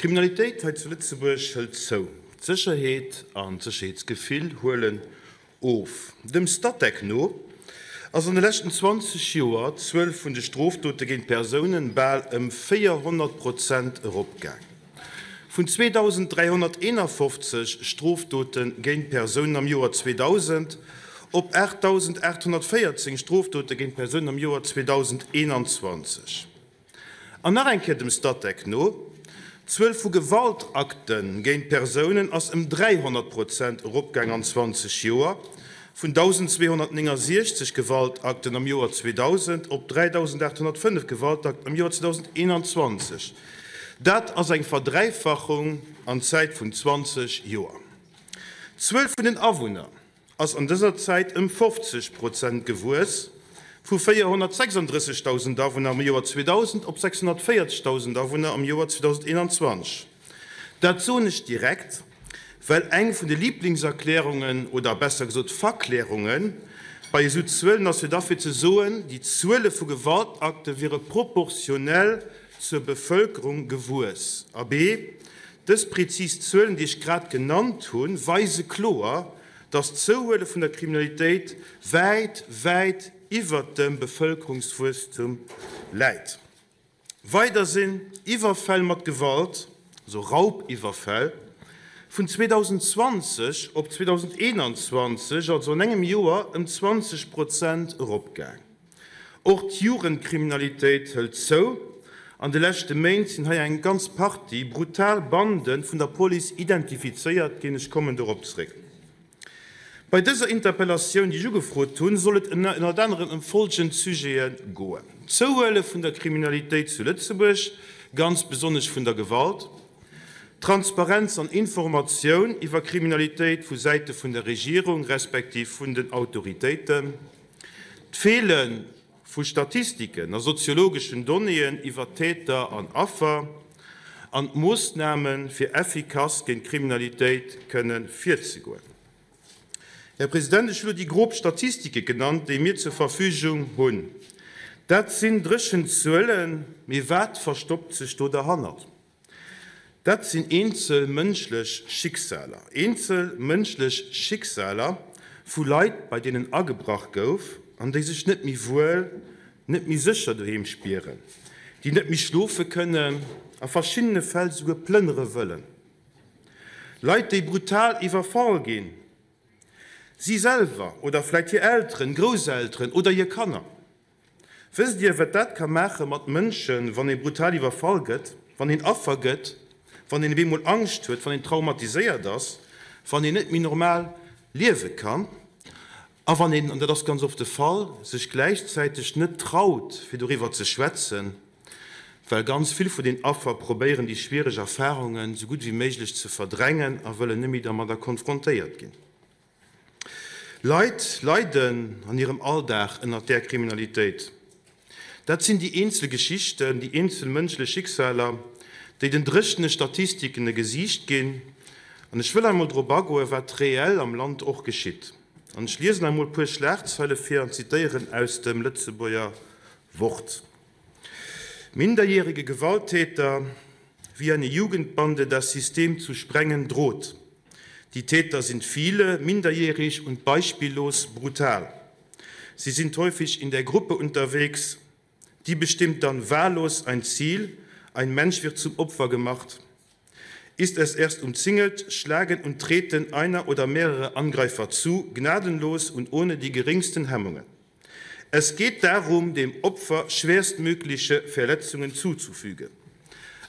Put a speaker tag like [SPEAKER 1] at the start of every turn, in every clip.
[SPEAKER 1] D'Kriminalitéit hei zu Lëtzebuerg hëlt zou. D'Sécherheet an d'Sécherheetsgefill huelen of. Dem Statec no ass an de leschten 20 Joer d'Zuel vun de Strofdote géint Persounen bal ëm 400 Prozent eropgaang. Vun 2.351 Strofdote géint Persounen am Joer 2000 op 8.814 Strofdote géint Persounen am Joer 2021. An nach eng Kéier dem Statec no, D'Zuel vu Gewaltakte géint Persounen ass ëm 300 Prozent eropgaang an 20 Joer, vun 1.269 Gewaltakten am Joer 2000 op 3.805 Gewaltakten am Joer 2021. Dat ass eng Verdräifachung an Zäit vun 20 Joer. D'Zuel vun den Awunner ass an dëser Zäit ëm 50 Prozent gewuess, vu 436.000 Awunner am Joer 2000 op 640.000 Awunner am Joer 2021. Dat soen ech direkt, well eng vun de Liblingserklärungen, oder besser gesot Verklärungen, bei esou Zuelen ass jo da fir ze soen, déi Zuele vu Gewaltakte wiere proportionell zur Bevëlkerung gewuess. Abee, dës prezis Zuelen, déi ech grad genannt hunn, weise kloer, dass d'Zouhuele vun der Kriminalitéit wäit, wäit iwwert dem Bevëlkerungswuesstum läit. Weider sinn Iwwerfäll mat Gewalt, also Raubiwwerfäll, vun 2020 op 2021, also an engem Joer, ëm 20 Prozent eropgaang. Och d'Jugendkriminalitéit hëlt zou. An de leschte Méint sinn hei eng ganz Partie brutal Bande vun der Police identifizéiert ginn. Ech kommen dorop zréck. Bei dëser Interpellatioun, déi ech ugefrot hunn, soll et ënnert anerem ëm folgend Sujete goen, D'Zouhuele vun der Kriminalitéit zu Lëtzebuerg, ganz besonnesch vun der Gewalt, Transparenz an Informatioun iwwer Kriminalitéit vu Säite vun der Regierung respektiv vun den Autoritéiten, D'Feele vu Statistiken a soziologeschen Donnéeën iwwer Täter an Affer an d'Moossnamen, fir effikass géint d'Kriminalitéit kënne virzegoen. Här President, ech hu elo déi grob Statistike genannt, déi mir zur Verfügung hunn. Dat sinn dréchen Zuelen, mee wat verstoppt sech do derhannert? Dat sinn eenzel mënschlech Schicksaler, eenzel mënschlech Schicksaler vu Leit, bei deenen agebrach gouf an déi sech net méi wuel, net méi sécher doheem spieren, déi net méi schlofe kënnen, a verschiddene Fäll souguer plënnere wëllen. Leit, déi brutal iwwerfall ginn, si selwer oder vläicht hir Elteren, Grousselteren oder hir Kanner. Wësst Dir, wat dat ka maache mat Mënschen, wann ee brutal iwwerfall gëtt, wann een Affer gëtt, wann een op eemol Angscht huet, wann een traumatiséiert ass, wann een net méi normal liewe kann a wann een, an dat ass ganz oft de Fall, sech gläichzäiteg net traut, fir doriwwer ze schwätzen, well ganz vill vun den Affer probéieren, déi schwiereg Erfarungen esou gutt ewéi méiglech ze verdrängen a wëllen net méi dermadder konfrontéiert ginn. Leit leiden an hirem Alldag ënnert där Kriminalitéit. Dat sinn déi eenzel Geschichten, déi eenzel mënschlech Schicksaler, déi den dréchene Statistiken e Gesiicht ginn. An ech wëll einmol drop agoen, wat reell am Land och geschitt. An ech liesen einmol e puer Schlagzeile vir an zitéieren aus dem Lëtzebuerger Wort, Minderjährige Gewalttäter, wie eine Jugendbande das System zu sprengen droht. Die Täter sind viele, minderjährig und beispiellos brutal. Sie sind häufig in der Gruppe unterwegs, die bestimmt dann wahllos ein Ziel, ein Mensch wird zum Opfer gemacht. Ist es erst umzingelt, schlagen und treten einer oder mehrere Angreifer zu, gnadenlos und ohne die geringsten Hemmungen. Es geht darum, dem Opfer schwerstmögliche Verletzungen zuzufügen.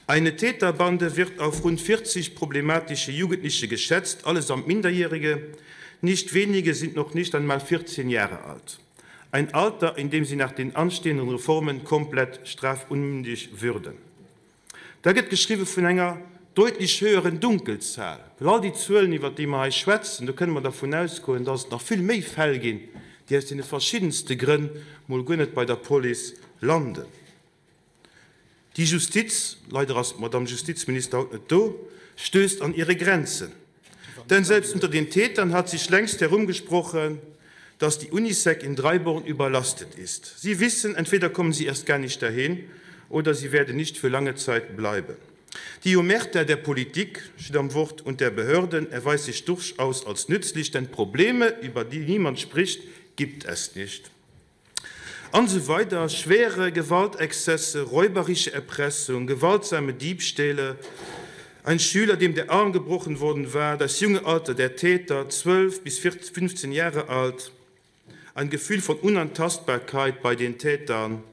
[SPEAKER 1] Eine Täterbande wird auf rund 40 problematische Jugendliche geschätzt, allesamt Minderjährige. Nicht wenige sind noch nicht einmal 14 Jahre alt. Ein Alter, in dem sie nach den anstehenden Reformen komplett strafunmündig würden. Da gëtt geschriwwe vun enger deutlich höheren Dunkelzahl. Well all déi Zuelen, iwwert déi mer hei schwätzen, do kënne mer dervun ausgoen, dass et nach vill méi Fäll ginn, déi aus deene verschiddenste Grënn mol guer net bei der Police landen. Die Justiz, leider ass d'Madame Justizminister haut net do, stößt an ihre Grenzen. Denn selbst unter den Tätern hat sich längst herumgesprochen, dass die Unisec in Dreiborn überlastet ist. Sie wissen, entweder kommen sie erst gar nicht dahin oder sie werden nicht für lange Zeit bleiben. Die Omerta der Politik, steet am Wort, und der Behörden erweist sich durchaus als nützlich, denn Probleme, über die niemand spricht, gibt es nicht. An esou weider. Schwere Gewaltexzesse, räuberische Erpressung, gewaltsame Diebstähle, ein Schüler, dem der Arm gebrochen worden war, das junge Alter der Täter, 12 bis 15 Jahre alt, ein Gefühl von Unantastbarkeit bei den Tätern.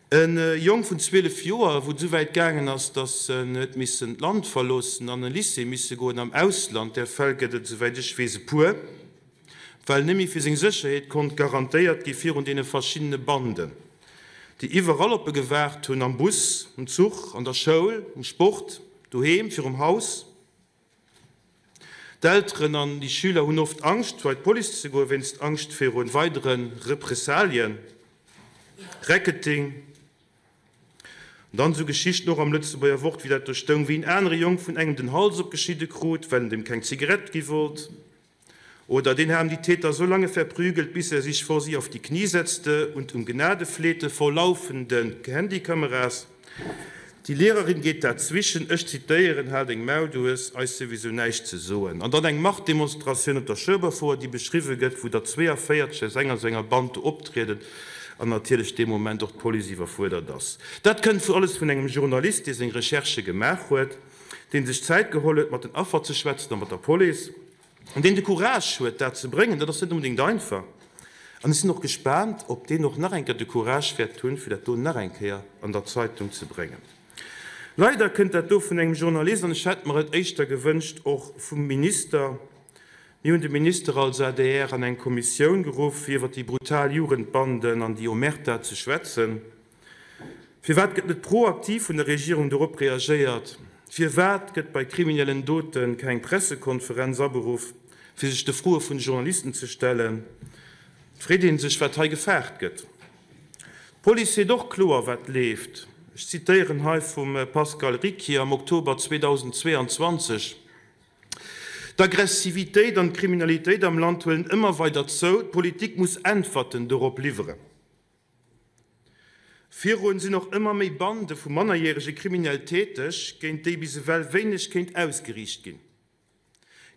[SPEAKER 1] E Jong vun 12 Joer, wou et esou wäit gaangen ass, datt en huet missen d'Land verloossen an e Lycée misse goen am Ausland, där Fäll gëtt et, esouwäit ech weess, e puer, well net méi fir seng Sécherheet konnt garantéiert gi virun deene verschiddene Banden, déi iwwerall op e gewaart hunn, am Bus, am Zuch, an der Schoul, um Sport, doheem, virum Haus. D'Elteren an déi Schüler hunn oft Angscht, bei d'Police ze goen, wéinst Angscht viru weidere Repressalien, Racketing. An dann esou Geschichten, och am Lëtzebuerger Wort, wéi dat do stoung, wéi en anere Jong vun engem den Hals opgeschnidde krut, well en deem keng Zigarett gi wollt. Oder den haben die Täter so lange verprügelt, bis er sich vor sie auf die Knie setzte und um Gnade flehte vor laufenden Handykameras. Die Lehrerin geht dazwischen, ech zitéieren, Hal deng Maul, du hues eis souwisou näischt ze soen. An dann eng Machtdemonstratioun op der Schueberfouer, déi beschriwwe gëtt, wou der 42 aus enger esou enger Band do optrieden an natierlech dee Moment och d'Police iwwerfuerdert ass. Dat kënnt alles vun engem Journalist, dee seng Recherchë gemaach huet, dee sech Zäit geholl huet, mat den Affer ze schwätzen a mat der Police. An deen de Courage huet, dat ze bréngen, dat ass net onbedéngt einfach. An ech sinn och gespaant, ob deen och nach eng Kéier de Courage wäert hunn, fir dat do nach eng Kéier an der Zeitung ze bréngen. Leider kënnt dat do vun engem Journalist, an ech hätt mer et éischter gewënscht och vum Minister. Mir hunn de Minister als adr an eng Kommissioun geruff, fir iwwer déi brutal Jugendbanden an déi Omerta ze schwätzen. Firwat gëtt net proaktiv vun der Regierung dorop reagéiert? Firwat gëtt bei kriminellen Dote keng Pressekonferenz aberuff, fir sech de Froe vun de Journalisten ze stellen? Et freet ee sech, wat hei gefaart gëtt. D'Police seet och kloer, wat leeft. Ech zitéieren hei vum Pascal Ricquier am Oktober 2022, D'Aggressivitéit an d'Kriminalitéit am Land huelen ëmmer weider zou. D'Politik muss Äntwerten dorop liwweren. Virun sinn och ëmmer méi Bande vu Mannerjärege kriminell täteg, géint déi bis ewell wéineg kéint ausgeriicht ginn.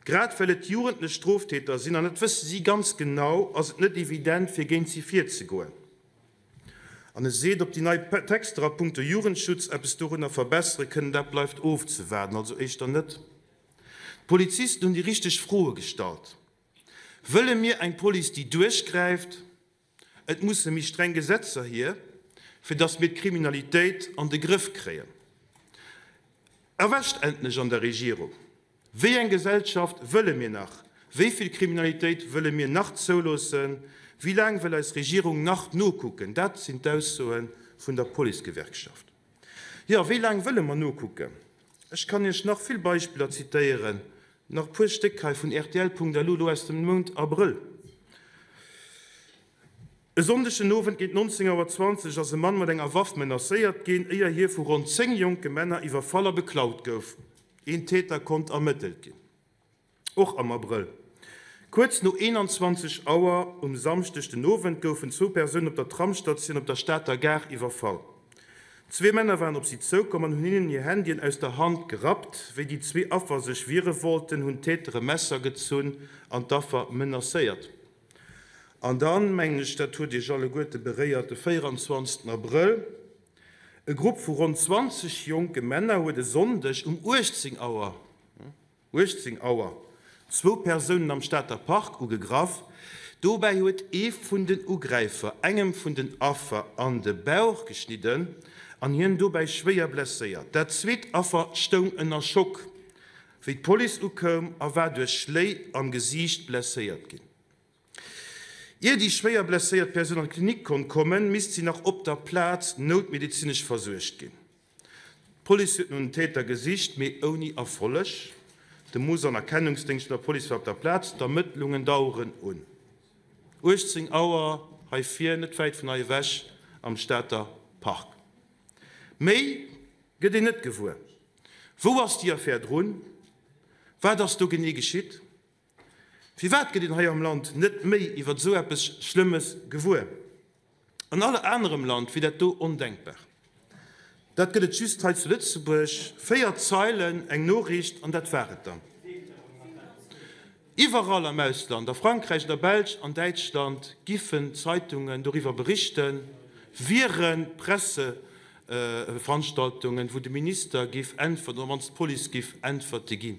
[SPEAKER 1] Grad well et jugendlech Stroftäter sinn, an dat wësse si ganz genau, ass et net evident fir géint si virzegoen. An e seet, ob déi nei Texter a punkto Jugendschutz eppes dorunner verbessere kënnen, dat bleift ofzewaarden, also éischter net. D'Polizisten hunn déi richteg Froe gestallt. Wëlle mir eng Police, déi duerchgräift? Et musse méi streng Gesetzer hier, fir datt mir d'Kriminalitéit an de Grëff kréien. Erwächt endlech an der Regierung! Wéi eng Gesellschaft wëlle mir nach? Wéi vill Kriminalitéit wëlle mir nach zouloossen? Wéi laang wëll eis Regierung nach nokucken? Dat sinn d'Aussoe vun der Policegewerkschaft. Jo, wéi laang wëlle mer nokucken? Ech kann Iech nach vill Beispiller zitéieren, nach e puer Stéck hei vun rtl.lu, elo aus dem Mount Abrëll. E Sonndeg den Owend géint 19 Auer 20 ass e Mann mat enger Waff menacéiert ginn, éier hie vu ronn 10 jonke Männer iwwerfall a beklaut gouf. Een Täter konnt ermëttelt ginn. Och am Abrëll, kuerz no 21 Auer um Samschdeg den Owend, goufen zwou Persounen op der Tramsstatioun op der Stater Gare iwwerfall. Zwee Männer waren op si zoukomm an hunn hinnen hir Handyen aus der Hand gerappt. Wéi déi zwee Affer sech wiere wollten, hunn d'Täter e Messer gezunn an d'Affer menacéiert. An dann, mengen ech, dat huet Iech alleguerte beréiert, de 24 Abrëll, E Grupp vu ronn 20 jonke Männer huet e Sonndeg um 18 Auer, 18 Auer zwou Persounen am Stater Park ugegraff. Dobäi huet ee vun den Ugräifer engem vun den Affer an de Bauch geschnidden an hien dobäi schwéier blesséiert. Dat zweet Affer stoung ënner Schock, wéi d'Police ukoum a war duerch Schléi am Gesiicht blesséiert ginn. Ier déi schwéier blesséiert Persoun an d'Klinik konnt kommen, misst si nach op der Plaz noutmedezinesch versuergt ginn. D'Police huet no den Täter gesicht, mee ouni Erfolleg. De Muss an Erkennungsdéngscht vun der Police war op der Plaz. D'Ermëttlungen daueren un. 18 Auer hei vir, net wäit vun hei ewech, am Stater Park. Méi gëtt een net gewuer. Wou ass déi Affär drun? Wat ass do genee geschitt? Firwat gëtt een hei am Land net méi iwwer esou eppes Schlëmmes gewuer? An all anerem Land wier dat do ondenkbar. Dat gëtt et just hei zu Lëtzebuerg, 4 Zeilen, eng Noriicht an dat war et dann. Iwwerall am Ausland, a Frankräich, an der Belsch, an Däitschland, giffen Zeitungen doriwwer berichten, wiere Presseveranstaltungen, wou de Minister giff äntwerten, oder op d'mannst d'Police giff Äntwerte ginn.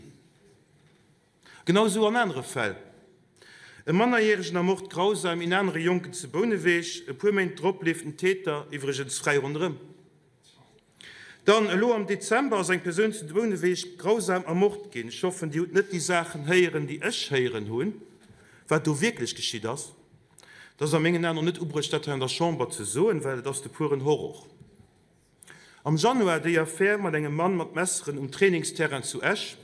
[SPEAKER 1] Genau esou an anere Fäll. E Mannerjäregen ermort grausam een anere Jonken zu Bouneweg. E puer Méint drop leeft den Täter iwwregens fräi ronderëm. Dann, elo am Dezember, ass eng Persoun zu Bouneweg grausam ermort ginn. Ech hoffen, Dir hutt net déi Saachen héieren, déi ech héieren hunn, wat do wierklech geschitt ass. Et ass a mengen Aen och net ubruecht, dat hei an der Chamber ze soen, well et ass de puren Horror. Am Januar déi Affär mat engem Mann mat Messeren um Trainingsterrain zu Esch,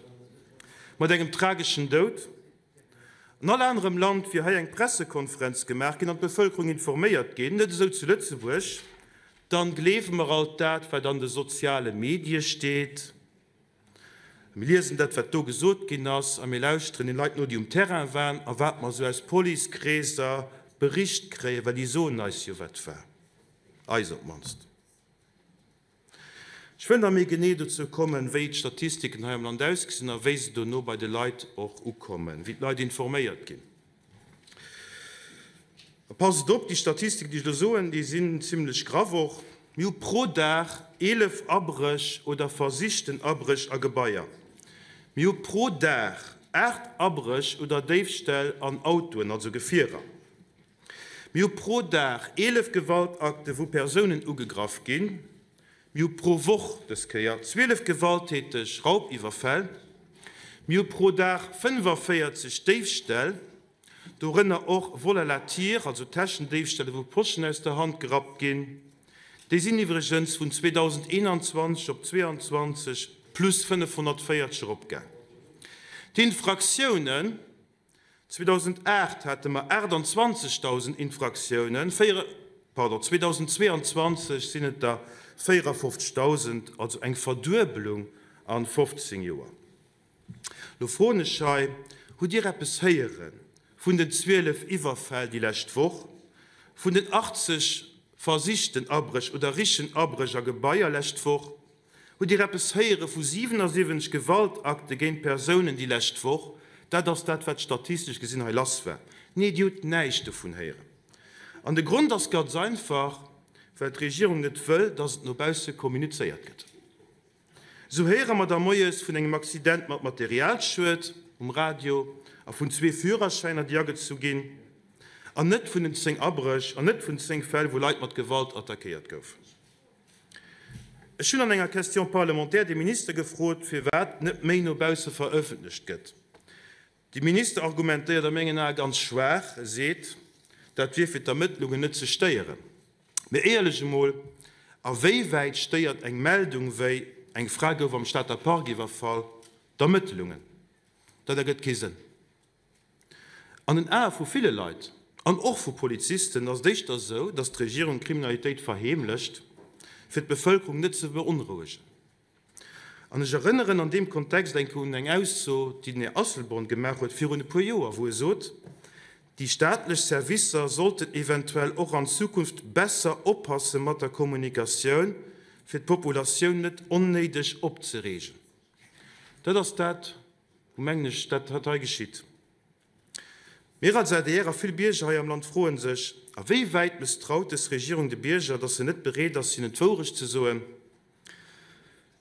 [SPEAKER 1] mat engem trageschen Doud. An all anerem Land wier hei eng Pressekonferenz gemaach ginn an d'Bevëlkerung informéiert ginn, net esou zu Lëtzebuerg. Dann gleewe mer alt dat, wat an de soziale Medie steet. Mir liesen dat, wat do gesot ginn ass, a mir lauschteren den Leit no, déi um Terrain waren, a wat mer esou aus Policekreeser bericht kréien, well déi soen eis jo, wat war. Eis op d'mannst. Ech wëll da méi genee dozou kommen, wéi d'Statistiken hei am Land ausgesinn a wéi se dono bei de Leit och ukommen, wéi d'Leit informéiert ginn. A passt op, déi Statistiken, déi ech elo soen, déi sinn zimlech graff och. Mir hu pro Dag 11 Abréch oder versichten Abréch a Gebaier. Mir hu pro Dag 8 Abréch oder Déifställ an Autoen, also Gefierer. Mir hu pro Dag 11 Gewaltakte wou Persounen ugegraff ginn. Mir hu pro Woch, dës Kéier, 12 gewalttäteg Raubiwwerfäll. Mir hu pro Dag 45 Déifställ, dorënner och Vol à la tire, also Täschendéifställ, wou Poschen aus der Hand gerappt ginn. Déi sinn iwwregens vun 2021 op 2022 plus 540 eropgaang. D'Infraktiounen. 2008 hate mer 28.000 Infraktiounen, pardon, 2022 sinn et der 54.000, also eng Verduebelung a 15 Joer. Lo froen ech hei, Hutt Dir eppes héiere vun den 12 Iwwerfäll déi lescht Woch, vun den 80 versichten Abréch oder richtegen Abréch a Gebaier lescht Woch, Hutt Dir eppes héiere vu 77 Gewaltakte géint Persounen déi lescht Woch? Dat ass dat, wat statistesch gesinn hei lass war. Nee, Dir hutt näischt dovun héieren. An de Grond ass ganz einfach, well d'Regierung net wëll, dass et no bausse kommunizéiert gëtt. Esou héiere mer da moies vun engem Accident mat Materialschued um Radio a vun zwee Führerschäiner, déi agezu ginn, an net vun den 10 Abréch an net vun 10 Fäll, wou Leit mat Gewalt attackéiert goufen. Ech hunn an enger Question parlementaire de Minister gefrot, firwat net méi no bausse verëffentlecht gëtt. De Minister argumentéiert a mengen Ae ganz schwaach. E seet, dat wier fir d'Ermëttlungen net ze stéieren. Mee éierlech emol, a wéi wäit stéiert eng Meldung wéi eng Fra gouf am Stater Park iwwerfall d'Ermëttlungen? Dat ergëtt kee Sënn. An den Ae vu ville Leit, an och vu Polizisten, ass et éischter esou, datt d'Regierung d'Kriminalitéit verheemlecht, fir d'Bevëlkerung net ze beonrouegen. An ech erënneren an deem Kontext eng Kéier un eng Ausso, déi den Här Asselborn gemaach huet virun e puer Joer, wou e sot, déi staatlech Servicer sollten eventuell och an Zukunft besser oppasse mat der Kommunikatioun, fir d'Populatioun net onnéideg opzereegen. Dat ass dat, Wou mengen ech dat wat hei geschitt? Mir als adr a vill Bierger hei am Land froen sech, a wéi wäit mësstraut dës Regierung de Bierger, datt se net bereet ass hinnen d'Wourecht ze soen,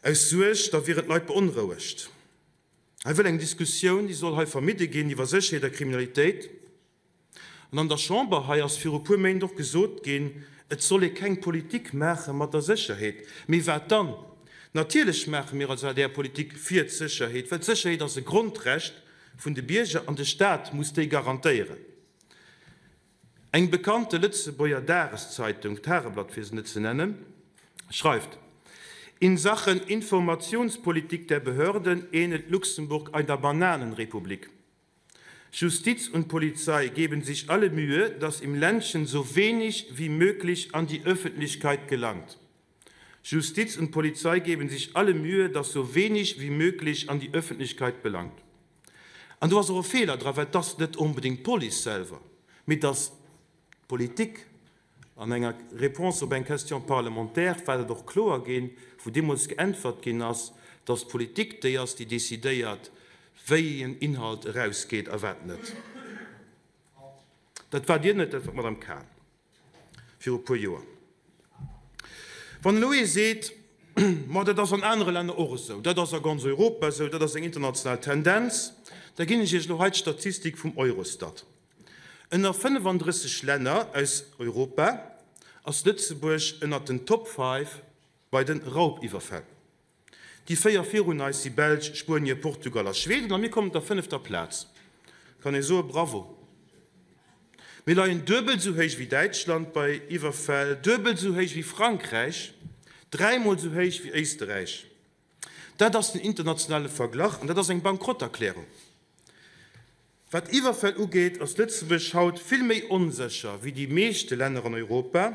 [SPEAKER 1] aus Suerg, da wieren d'Leit beonrouegt. Hei wëll eng Diskussioun, déi soll hei vermidde ginn, iwwer Sécherheet a Kriminalitéit. An an der Chamber hei ass viru puer Méint och gesot ginn, et soll ee keng Politik maache mat der Sécherheet. Mee wat dann? Natierlech maache mir als adr Politik fir d'Sécherheet, well d'Sécherheet ass e Grondrecht vun de Bierger an de Staat muss déi garantéieren. Eng bekannte Lëtzebuerger Dageszeitung, d'Tageblatt fir se net ze nennen, schreift, In Sachen Informationspolitik der Behörden ähnelt Luxemburg einer Bananenrepublik. Justiz und Polizei geben sich alle Mühe, dass im Ländchen so wenig wie möglich an die Öffentlichkeit gelangt. Justiz und Polizei geben sich alle Mühe, dass so wenig wie möglich an die Öffentlichkeit belangt. An do ass och e Feeler dra, well et ass net onbedéngt d'Police selwer, mee et ass d'Politik. An enger Réponse op eng Question parlementaire war dat och kloer ginn, wou deemools geäntwert ginn ass, dass d'Politik déi ass, déi decidéiert, wéi en Inhalt erausgeet a wat net. Dat war Dir net, dat war d'Madame Cahen viru e puer Joer. Wann elo ee seet, Ma dat ass an anere Länner och esou, dat ass a ganz Europa esou, dat ass eng international Tendenz, da ginn ech Iech elo hei d'Statistik vum Eurostat. Ënner 35 Länner aus Europa ass Lëtzebuerg ënnert den Top Five bei de Raubiwwerfäll. Déi 4 virun eis si Belsch, Spuenie, Portugal a Schweden a mir kommen op der fënnefter Plaz. Kann ee soe Bravo. Mir leien duebel esou héich wéi Däitschland bei Iwwerfäll, duebel esou héich wéi Frankräich, dräimol esou héich wéi Éisterräich. Dat ass den internationale Verglach an dat ass eng Bankrotterklärung. Wat Iwwerfäll ugeet, ass Lëtzebuerg haut vill méi onsécher wéi déi meeschte Länner an Europa.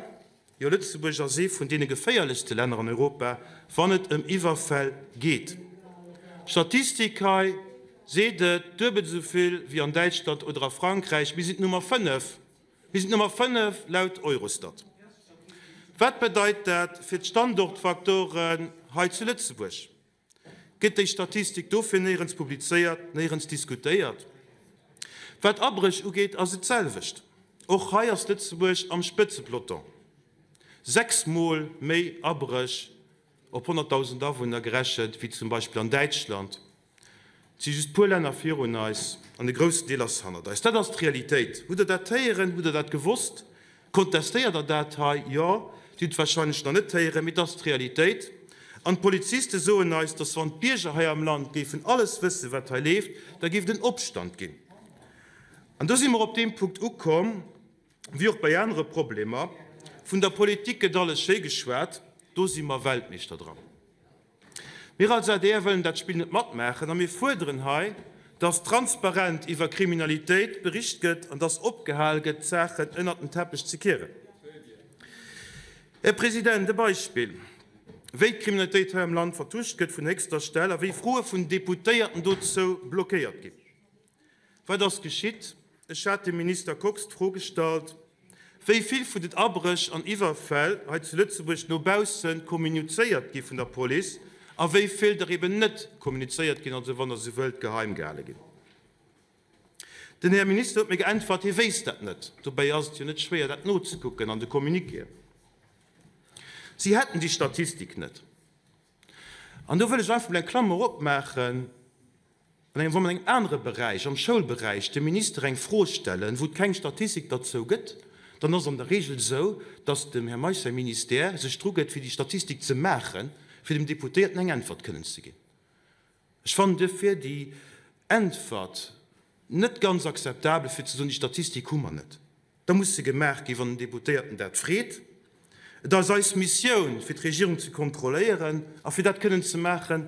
[SPEAKER 1] Jo, Lëtzebuerg ass ee vun deene geféierlechste Länner an Europa, wann et ëm Iwwerfäll geet. D'Statistik hei seet et, duebel esou vill wéi an Däitschland oder a Frankräich. Mir sinn d'Nummer 5, mir sinn d'Nummer 5 laut Eurostat. Wat bedeit dat fir d'Standortfaktoren hei zu Lëtzebuerg? Gëtt déi Statistik dofir néierens publizéiert, néierens diskutéiert? Wat Abréch ugeet, ass et d'selwecht. Och hei ass Lëtzebuerg am Spëtzepeloton. Sechsmol méi Abréch op 100.000 Awunner gerechent wéi zum Beispill an Däitschland. Et si just puer Länner virun eis an e groussen Deel ass hannert eis. Dat ass d'Realitéit. Hutt Der dat héieren? Hutt Der dat gewosst? Kontestéiert Der dat hei? Jo, Dir hutt et warscheinlech nach net héieren, mee et ass d'Realitéit. An d'Poliziste soen eis, dass wann d'Bierger hei am Land géifen alles wëssen, wat hei leeft, da géif et en Opstand ginn. An do si mer op deem Punkt ukomm, wéi och bei anere Problemer, Vun der Politik gëtt alles schéi geschwat, do si mer Weltmeeschter dran. Mir als adr wëllen dat Spill net matmaachen a mir fuerderen hei, dass transparent iwwer Kriminalitéit bericht gëtt an dass opgehal gëtt, d'Saachen ënnert den Teppech ze kieren. Här President, e Beispill, wéi d'Kriminalitéit hei am Land vertuscht gëtt vun héchster Stell a wéi Froe vun Deputéierten dozou blockéiert ginn. Wat ass geschitt? Ech hat dem Minister Kox d'Fro gestallt, wéi vill vun den Abréch an Iwwerfäll hei zu Lëtzebuerg no bausse kommunizéiert gi vun der Police a wéi vill der eben net kommunizéiert ginn, also wann Der esou wëllt, geheim gehale ginn. Den Här Minister huet mir geäntwert, hie wéisst dat net. Dobäi ass et jo net schwéier, dat nozekucken an de Communiquéen. Si hätten déi Statistik net. An do wëll ech einfach mol eng Klammer opmaachen. An engem, wa mer an engem anere Beräich, am Schoulberäich, dem Minister eng Fro stellen, wou et keng Statistik derzou gëtt, dann ass et an der Regel esou, datt dem Här Meisch säi Ministère sech drugëtt, fir déi Statistik ze maachen, fir dem Deputéierten eng Äntwert kënnen ze ginn. Ech fannen duerfir déi Äntwert net ganz akzeptabel, fir ze soen, déi Statistik hu mer net. Da muss se gemaach ginn, wann en Deputéierten dat freet. Et ass eis Missioun, fir d'Regierung ze kontrolléieren, a fir dat kënnen ze maachen,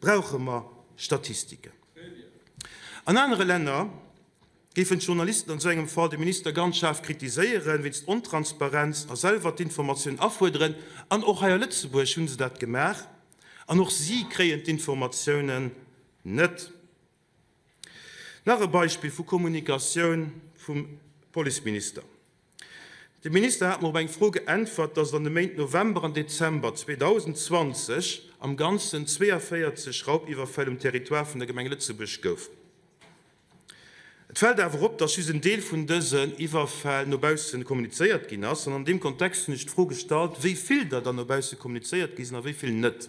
[SPEAKER 1] brauche mer Statistiken. An anere Länner géifen d'Journalisten an esou engem Fall de Minister ganz schaarf kritiséieren, wéinst Ontransparenz a selwer d'Informatioun afuerderen. An och hei a Lëtzebuerg hu se dat gemaach, an och si kréien d'Informatiounen net. Nach e Beispill vu Kommunikatioun vum Policeminister. De Minister hat mer op eng Fro geäntwert, dass et an de Méint November an Dezember 2020 am Ganzen 42 Raubiwwerfäll um Territoire vun der Gemeng Lëtzebuerg gouf. Et fält awer op, dass just en Deel vun dësen Iwwerfäll no bausse kommunizéiert ginn ass. An an deem Kontext hunn ech d'Fro gestallt, wéi vill der dann no bausse kommunizéiert gi sinn a wéi vill net.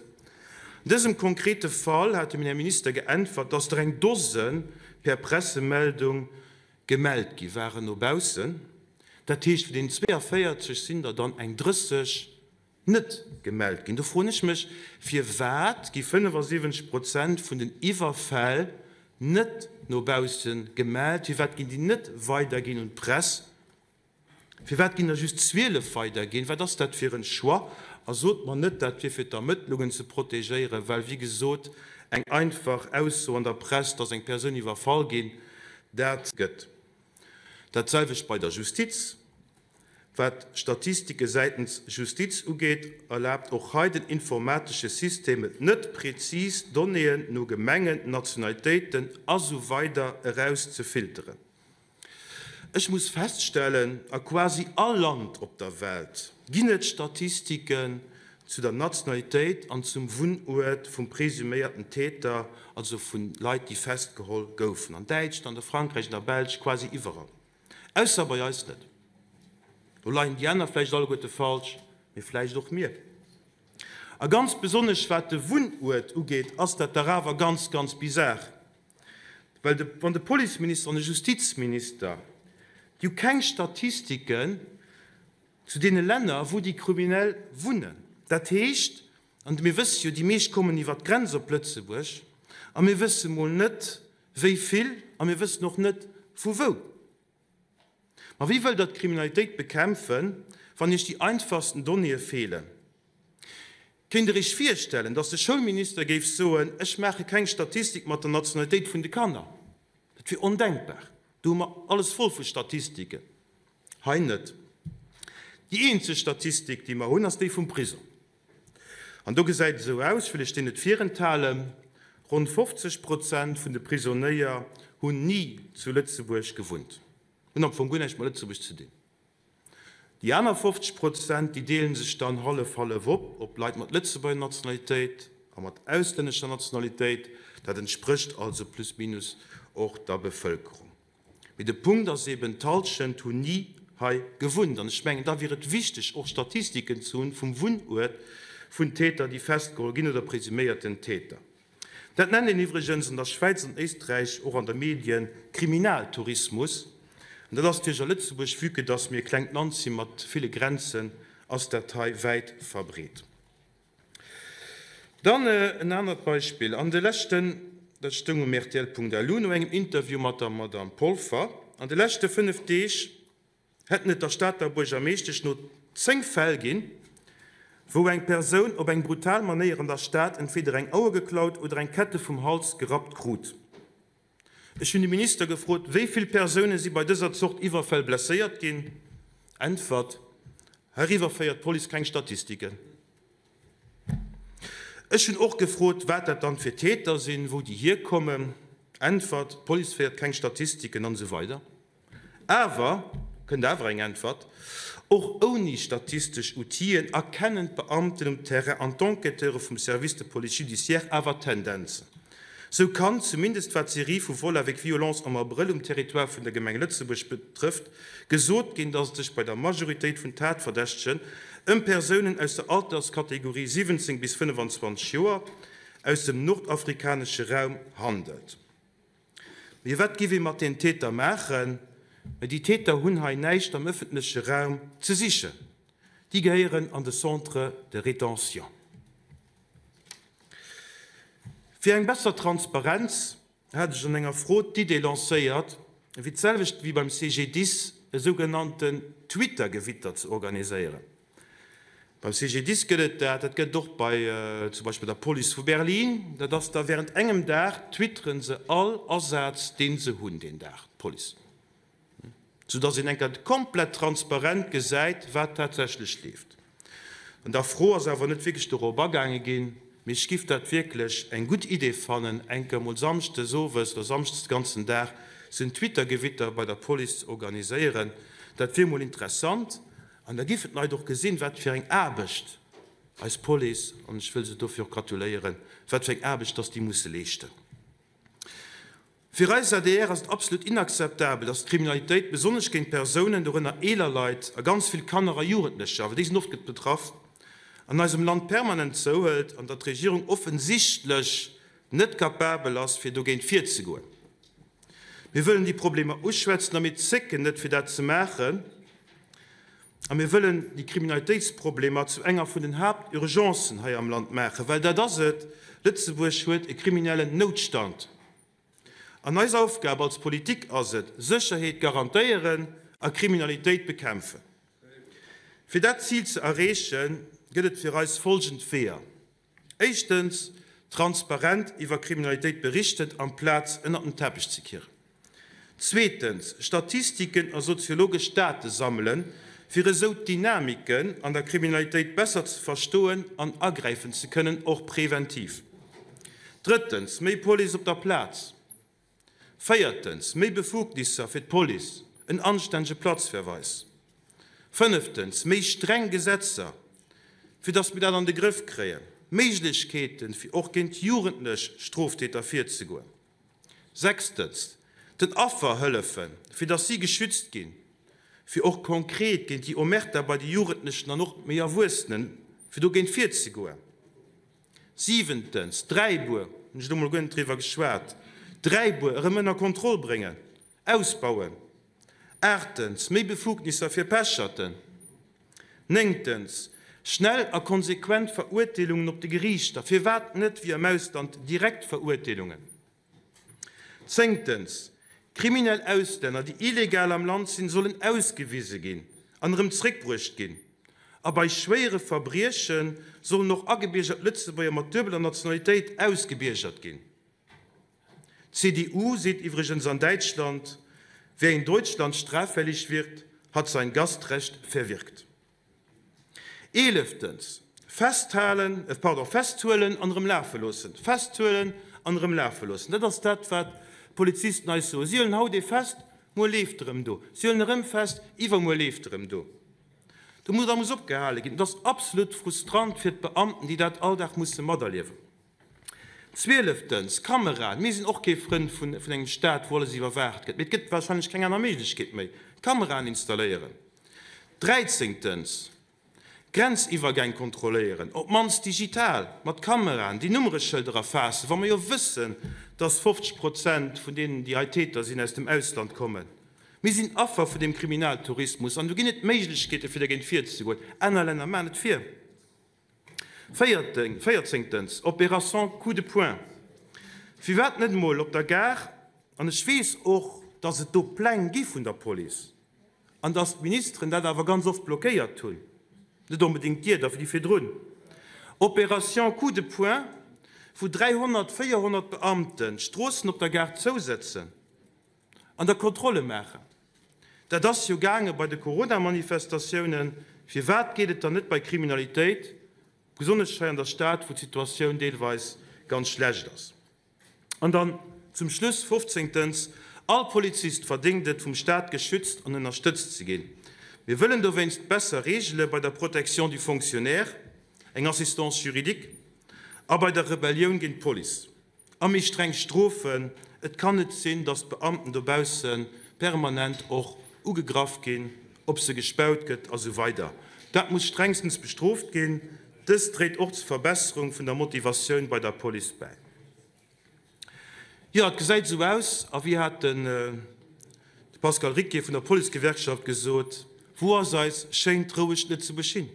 [SPEAKER 1] An dësem konkrete Fall hat dem Här Minister geäntwert, dass der eng Dose per Pressemeldung gemellt gi waren no baussen. Dat heescht, vun deenen 42 sinn der dann eng 30 net gemellt ginn. Do froen ech mech, Firwat gi 75 Prozent vun den Iwwerfäll net no bausse gemellt? Firwat ginn déi net weiderginn un d'Press? Firwat ginn der just 12 weiderginn? Wat ass dat fir en Choix? A sot mer net, dat wier fir d'Ermëttlungen ze protegéieren, well wéi gesot, eng einfach Ausso an der Press, dass eng Persoun iwwerfall ginn, dat gëtt. Dat selwecht bei der Justiz. Wat d'Statistike säitens Justiz ugeet, erlaabt och hei den informatesche System et net, prezis Donnéeën no Gemengen, Nationalitéiten a sou weider erauszefilteren. Ech muss feststellen, a quasi all Land op der Welt ginn et Statistiken zu der Nationalitéit an zum Wunnuert vum presuméierten Täter, also vu Leit, déi festgeholl goufen. An Däitschland, a Frankräich, an der Belsch, quasi iwwerall. Ausser bei eis net. Do leien déi aner vläicht alleguerte falsch, mee vläicht och mir. A ganz besonnesch wat de Wunnuert ugeet, ass dat dach awer ganz, ganz bizar. Well de, wann de Policeminister an de Justizminister, déi hu keng Statistiken zu deene Länner, wou déi Kriminell wunnen. Dat heescht, an mir wësse jo, déi meescht kommen iwwert d'Grenz op Lëtzebuerg, a mir wësse mol net, wéi vill, a mir wëssen och net, vu wou. Ma wéi wëllt Der d'Kriminalitéit bekämpfen, wann Iech déi einfachsten Donnéeë feelen? Kéint Der Iech virstellen, datt de Schoulminister géif soen, ech maache keng Statistik mat der Nationalitéit vun de Kanner? Dat wier ondenkbar. Do hu mer alles voll vu Statistiken, hei net. Déi eenzeg Statistik, déi mer hunn, ass déi vum Prisong. An do gesäit et esou aus, ech wëll Iech déi net virenthalen, Ronn 50 Prozent vun de Prisonéier hunn ni zu Lëtzebuerg gewunnt, hunn am Fong guer näischt mat Lëtzebuerg ze dinn. Déi aner 50 Prozent, déi deele sech dann hallef-hallef op, op Leit mat Lëtzebuerger Nationalitéit a mat auslännescher Nationalitéit. Dat entsprécht also plus minus och der Bevëlkerung. Mee de Punkt ass eben, d'Hallschent hunn ni hei gewunnt. An ech mengen, da wier et wichteg, och Statistiken ze hunn vum Wunnuert vun Täter, déi festgeholl ginn, oder presuméierten Täter. Dat nennt een iwwregens an der Schwäiz an Éisträich och an der Medien Kriminaltourismus. An dat ass natierlech a Lëtzebuerg, vue que dass mir e klengt Land si mat ville Grenzen, ass dat hei wäit verbreet. Dann en anert Beispill, An de leschten, dat stoung um rtl.lu no engem Interview mat der Madamm Polfer, an de leschte 5 Deeg hätten et der Stater Buergermeeschtesch no 10 Fäll ginn, wou eng Persoun op eng brutal Manéier an der Stad entweder eng Auer geklaut oder eng Kette vum Hals gerappt krut. Ech hunn de Minister gefrot, wéi vill Persoune si bei dëser Zort Iwwerfäll blesséiert ginn. Äntwert, Heiriwwer féiert d'Police keng Statistiken. Ech hunn och gefrot, wat dat dann fir Täter sinn, wou déi hierkommen. Äntwert, D'Police féiert keng Statistiken an esou weider. Awer, kënnt awer eng Äntwert, och ouni statistesch Outiller erkennen d'Beamten um Terrain an d'Enquêteure vum Service de police judiciaire awer Tendenzen. Sou kann, zumindest wat d'Serie vu Vols avec violence am Abrëll um Territoire vun der Gemeng Lëtzebuerg betrëfft, gesot ginn, datt et sech bei der Majoritéit vun Tatverdächtegen ëm Persounen aus der Alterskategorie 17 bis 25 Joer aus dem nordafrikanesche Raum handelt. Mee wat giff ee mat den Täter maachen? Mä déi Täter hunn hei näischt am ëffentleche Raum ze sichen. Déi gehéieren an de Centre de rétention. Fir eng besser Transparenz hat ech an enger Fro d'Idee lancéiert, fir d'selwecht wéi beim CGDIS e sougenannten Twitter-Gewitter ze organiséieren. Beim CGDIS gëtt et dat, dat gëtt et och bei zum Beispill der Police vu Berlin. Dat ass da während engem Dag twitteren se all Asaz, dee se hunn deen Dag, d'Police, soudass een eng Kéier komplett transparent gesäit, wat tatsächlech leeft. An der Fro ass awer net wierklech dorop agaange ginn, mee ech giff dat wierklech eng gutt Idee fannen, eng Kéier emol samschdes owes oder samschdes de ganzen Dag sou en Twitter-Gewitter bei der Police ze organiséieren. Dat wier emol interessant. An da giffen d'Leit och gesinn, wat fir eng Aarbecht eis Police, an ech wëll se dofir och gratuléieren, wat fir eng Aarbecht dass déi musse leeschten. Fir eis adr ass et absolut inakzeptabel, dass d'Kriminalitéit, besonnesch géint Persounen, dorënner eeler Leit a ganz vill Kanner a Jugendlecher, well déi sinn oft betraff, an eisem Land permanent zouhëlt an datt d'Regierung offensichtlech net capabel ass, fir dogéint virzegoen. Mir wëllen déi Problemer uschwätzen a mir zécken net, fir dat ze maachen. A mir wëllen déi Kriminalitéitsproblemer zu enger vun den Haapturgencen hei am Land maachen, well dat ass et, Lëtzebuerg huet e kriminellen Noutstand. An eis Aufgab als Politik ass et, Sécherheet garantéieren a Kriminalitéit bekämpfen. Fir dat Zil ze erreechen, gëtt et fir eis folgend Weeër. Éischtens, transparent iwwer Kriminalitéit berichten, amplaz ënnert den Teppech ze kieren. Zweetens, Statistiken a soziologesch Date sammelen, fir esou d'Dynamiken an der Kriminalitéit besser ze verstoen an agräifen ze kënnen, och preventiv. Drëttens, méi Police op der Plaz. Véiertens, méi Befugnisser fir d'Police. En anstännege Platzverweis. Fënneftens, méi streng Gesetzer, fir datt mir dat an de Grëff kréien, Méiglechkeeten, fir och géint jugendlech Stroftäter virzegoen. Sechstens, den Affer hëllefen, fir datt si geschützt ginn, fir och konkret géint déi Omerta bei de Jugendlechen an och méi Erwuessenen, fir dogéint virzegoen. Siwentens, Dräibuer, hunn ech elo mol guer net driwwer geschwat, Dräibuer erëm ënner Kontroll bréngen, ausbauen. Aachtens, méi Befugnisser fir Pecherten. Néngtens, schnell a konsequent Verurteelungen op de Geriichter, firwat net wéi am Ausland direkt Verurteelungen? Zéngtens, kriminell Auslänner, déi illegal am Land sinn, sollen ausgewise ginn an erëm zréckbruecht ginn. A bei schwéiere Verbrieche sollen och agebiergert Lëtzebuerger mat duebeler Nationalitéit ausgebiergert ginn. D'CDU seet iwwregens an Däitschland, Wer in Deutschland straffällig wird, hat sein Gastrecht verwirkt. Eeleftens, festhalen, pardon, festhuelen an erëm lafe loossen. Festhuelen an erëm lafe loossen, dat ass dat, wat d'Polizisten eis soen. Si huelen haut ee fest, muer leeft erëm do. Si huelen erëm fest, iwwermuer leeft erëm do. Do muss, da muss opgehale ginn. Et ass absolut frustrant fir d'Beamten, déi dat all Dag musse materliewen. Zwieleftens, Kameraen. Mir sinn och kee Frënn vun engem Staat, wou alles iwwerwaacht gëtt, mee et gëtt wahrscheinlech keng aner Méiglechkeet méi. Kameraen installéieren. Dräizéngtens, Grenziwwergäng kontrolléieren, op d'mannst digital, mat Kameraen, déi Nummereschëlder erfaassen, wa mer jo wëssen, dass 50 Prozent vun deenen, déi hei Täter sinn, aus dem Ausland kommen. Mir sinn Affer vun deem Kriminaltourismus an do ginn et Méiglechkeeten, fir dergéint virzegoen. Aner Länner maachen et vir. Véierzéngtens, Opération coup de poing. Firwat net emol op der Gare? An ech weess och, dass et do Pläng gi vun der Police an dass d'Ministeren dat awer ganz oft blockéiert hunn, net onbedéngt Dir, der déi virdrun. Opération coup de poing, wou 300, 400 Beamten d'Stroossen op der Gare zousëtzen an da Kontrolle maachen. Dat ass jo gaange bei de Corona-Manifestatiounen. Firwat geet et dann net bei Kriminalitéit, besonnesch hei an der Stad, wou d'Situatioun deelweis ganz schlecht ass? An dann zum Schluss, fofzéngtens, All Polizist verdéngt et, vum Staat geschützt an ënnerstëtzt ze ginn. Mir wëllen dowéinst besser Reegele bei der Protection du fonctionnaire, eng Assistance juridique, a bei der Rebellioun géint d'Police. A méi streng Strofen. Et kann net sinn, datt d'Beamten dobausse permanent och ugegraff ginn, op se gespaut gëtt a sou weider. Dat muss strengstens bestrooft ginn. Dëst dréit och zur Verbesserung vun der Motivatioun bei der Police bäi. Jo, et gesäit esou aus, a wéi hat de Pascal Ricquier vun der Policegewerkschaft gesot, Wou ass eis schéint, rouegt Lëtzebuerg hin?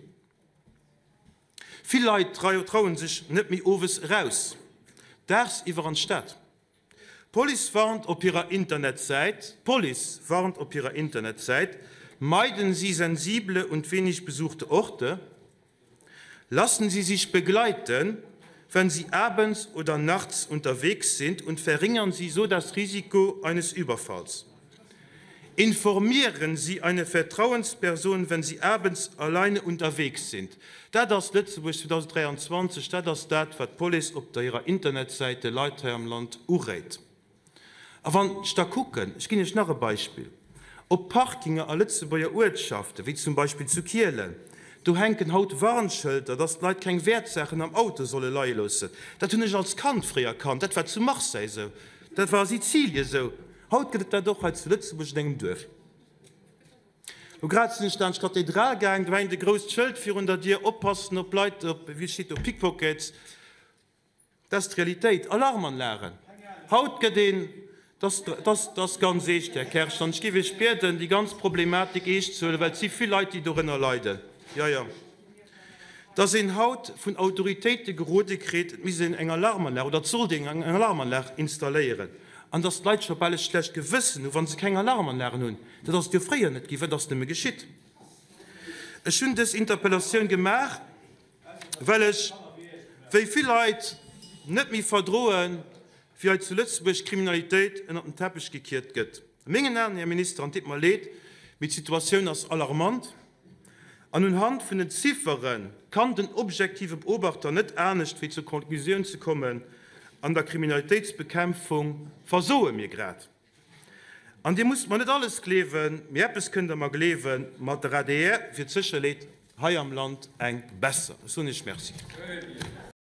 [SPEAKER 1] Vill Leit trauen sech net méi owes eraus, daagsiwwer an d'Stad. D'Police warnt op hirer Internetsäit, D'Police warnt op hirer Internetsäit, Meiden Sie sensible und wenig besuchte Orte. Lassen Sie sich begleiten, wenn Sie abends oder nachts unterwegs sind und verringern Sie so das Risiko eines Überfalls. Informieren Sie eine Vertrauensperson, wenn Sie abends alleine unterwegs sind. Dat ass Lëtzebuerg 2023, dat ass dat, wat d'Police op der hirer Internetsäit de Leit hei am Land uréit. A wann ech da kucken, ech ginn Iech nach e Beispill, op Parkinge a Lëtzebuerger Uertschaften, wéi zum Beispill zu Kielen, do hänken haut Warnschëlter, dass d'Leit keng Wäertsaachen am Auto solle leie loossen. Dat hunn ech als Kand fréier kannt, dat war zu Marseille esou, dat war a Sizilien esou. Haut gëtt et dat och hei zu Lëtzebuerg an engem Duerf. Lo grad sinn ech laanscht d'Kathedral gaang, do hänkt e grousst Schëld virun der Dier, Oppassen op Leit, op, wéi steet do, Pickpockets. Dat ass d'Realitéit. Alarmanlagen. Haut gëtt een, dat ass ganz eescht, Här Kersch, an ech géif Iech bieden, déi ganz Problematik eescht ze huelen, well et si vill Leit, déi dorënner leiden. Jo, jo. Dass een haut vun Autoritéite gerode kritt, et misst een eng Alarmanlag oder et sollt een eng Alarmanlag installéieren, an dass d'Leit scho bal e schlecht Gewëssen hu wa se keng Alarmanlagen hunn, dat ass et jo fréier net ginn. Wat ass nëmme geschitt? Ech hunn dës Interpellatioun gemaach, well ech, wéi vill Leit, net méi verdroen, wéi hei zu Lëtzebuerg d'Kriminalitéit ënnert den Teppech gekiert gëtt. A mengen Aen, Här Minister, an et deet mer leed, mee d'Situatioun ass alarmant, An unhand vun den Ziffere kann den objektive Beobachter net anescht wéi zur Konklusioun ze kommen, An der Kriminalitéitsbekämpfung versoe mir grad. An Dir musst mer net alles gleewen, mee eppes kënnt Der mer gleewen, Mat der adr wier d'Sécherheet hei am Land eng besser. Ech soen Iech Merci.